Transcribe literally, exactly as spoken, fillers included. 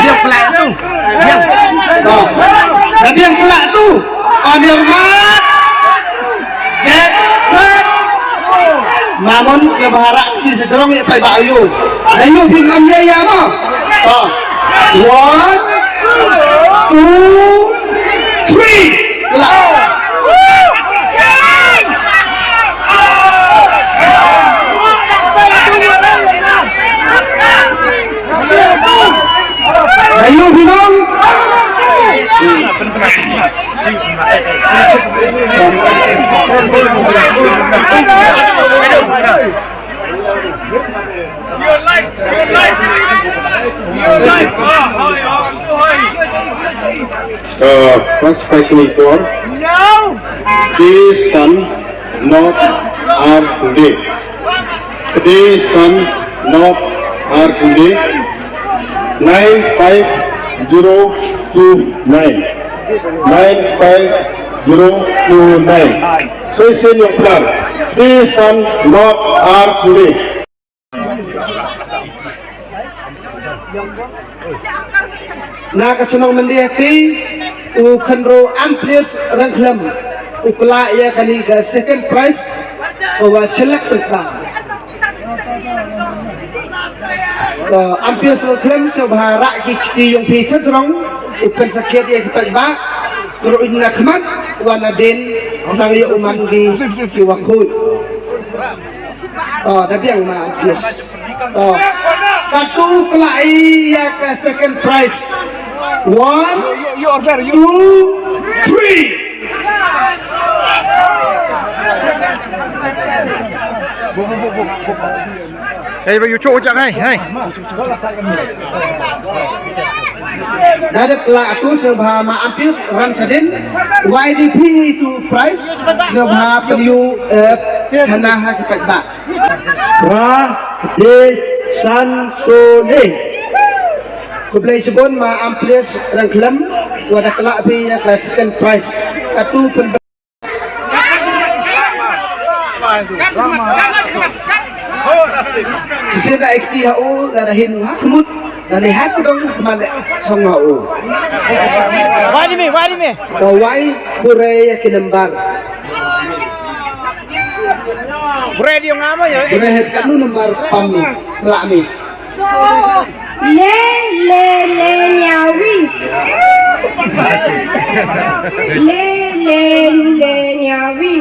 Biang pula tu. Biang. Biang pula tu. On your mark. Get set. Mamun sngewbha rah kti sha jrong ïa paidbah ïa u. Ïa u phi ngam ïa ïa ma. One, two, three. Lah. Ayo, Binong. Your life, your life, your life. Uh, first question is for Day Sun North R Day. Day Sun North R Day. Nine five zero two nine. Nine five zero two nine. So it's in your plan. Day Sun North R Day. Na ka chnong Mendihati, u Khanro Amplius Rangkhlem u kla ïa kani ka second prize, u wa chilak tengka. Ka Amplius Rangkhlem sngewbha rah ki kti yong phi cha jrong, u pynsakhiat ïa ki paidbah, kru in na khmat, wa na din, nang ïa u man ki, ki wa khuid. Oh, da biang ma, yes. Oh. Katu kla ïa ka second prize. One, two, three. Hey, ba yu cho jang, hey, hey. Da dep kla atu sngewbha ma Amplius Rangkhlem, Y D P tu prize, sngewbha pynïu, eh, hana ha ki paidbah. Ra de san so ne. Khublei shibun ma Amplius Rangkhlem, wa da kla phi ïa ka second prize. Atu pyn Shisien da ekti ha u, da da hin ha khmut, da le ha kudong khmat le song ha u. Wai di me, wai di me. Ka wai pure ïa ki nambar. Pure di nga mo ïa. Pure het kanu nambar pam ni, la ni. Le, le, le, nyawi. Le, le, le, nyawi.